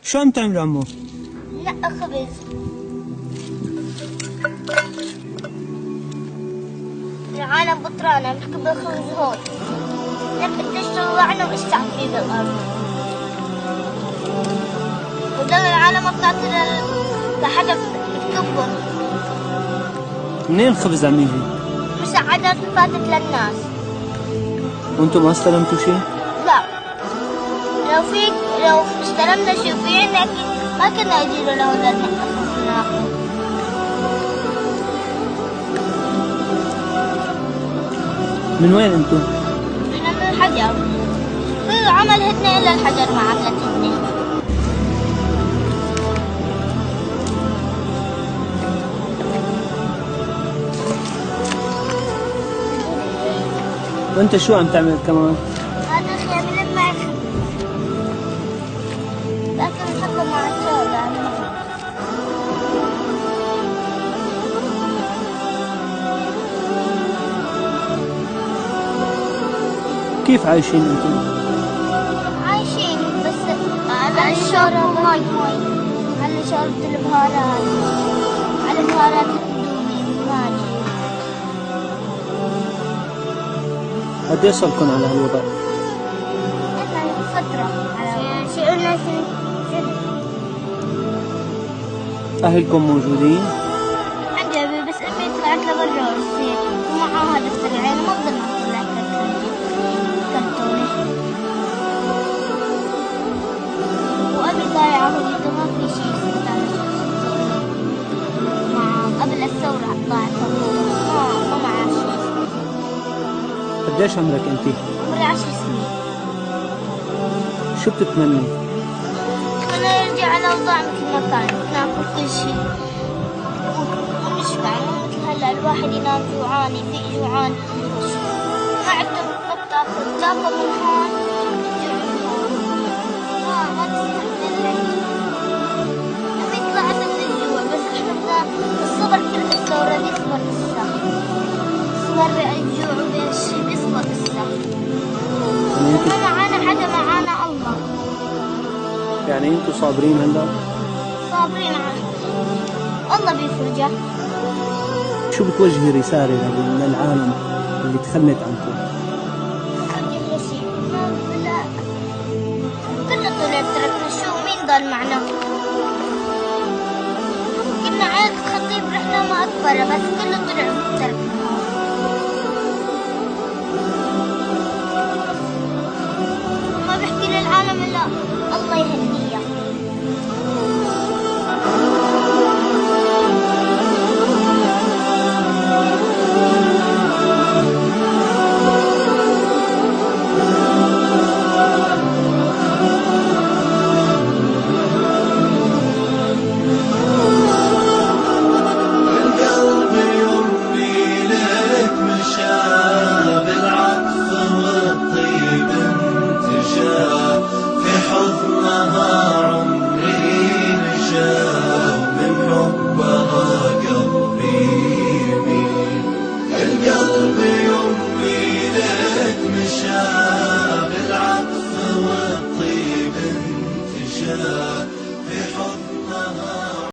شو عم تعملوا عمو؟ نقى خبز. العالم بطرانة بتكب الخبز هون، لما طلعنا وإسا في بالأرض، وضل العالم ما بتعطي لحدا بتكبه. منين الخبز عم يجي؟ مساعدات فاتت للناس. وانتم ما استلمتوا شيء؟ لا، لو استلمنا شيء في عنا أكيد ما كنا يجينا لهون لنقى ناخذ. من وين انتم؟ احنا من الحجر. كل عمل هدنة إلا الحجر ما عملت هدنة. وانت شو عم تعمل كمان؟ هذا خيام لما الخبز. لكن نحطه مع الشوربة. كيف عايشين انتم؟ عايشين بس على الشوربة مي، على شوربة البهارات، على بهارات الاندومي والماجي. قد ايش صار لكم على هالوضع؟ احنا فترة على شيء قلنا سنة. أهلكم موجودين؟ عندي أبي، بس أمي طلعت لبرا ورسي ومعاها دفتر العيلة، ما بضل تطلع كرتونة. وأبي ضايعة هويته، ما في شيء يثبت على شخصيته مع قبل الثورة ضاعت هويته، ما معاه شيء يثبت. قديش عمرك أنت؟ عمري 10 سنين. شو بتتمني؟ أتمنى يرجع الأوضاع مثل ما كانت، ناكل كل شيء ونشبع، مو مثل هلا الواحد ينام جوعان، يفيق جوعان، معدته ما بتاكل، تاكل من هون تجوع من هون، ما تستحمل العيش. أمي طلعت من الجوع، بس احنا بدنا الصبر، كل الثورة بيصبر لسه، الصبر بالجوع وبالشي بيصبر لسه. ما معانا حدا، معانا الله. يعني انتم صابرين هلا؟ صابرين، الله بيفرجها. شو بتوجهي رسالة للعالم اللي تخلت عنكم؟ ما بوجه شيء، لا كله طلع تركنا، شو مين ضل معنا؟ كنا عائلة خطيب رحنا ما أكبر، بس كله طلع تركنا. ما بحكي للعالم إلا الله يهني.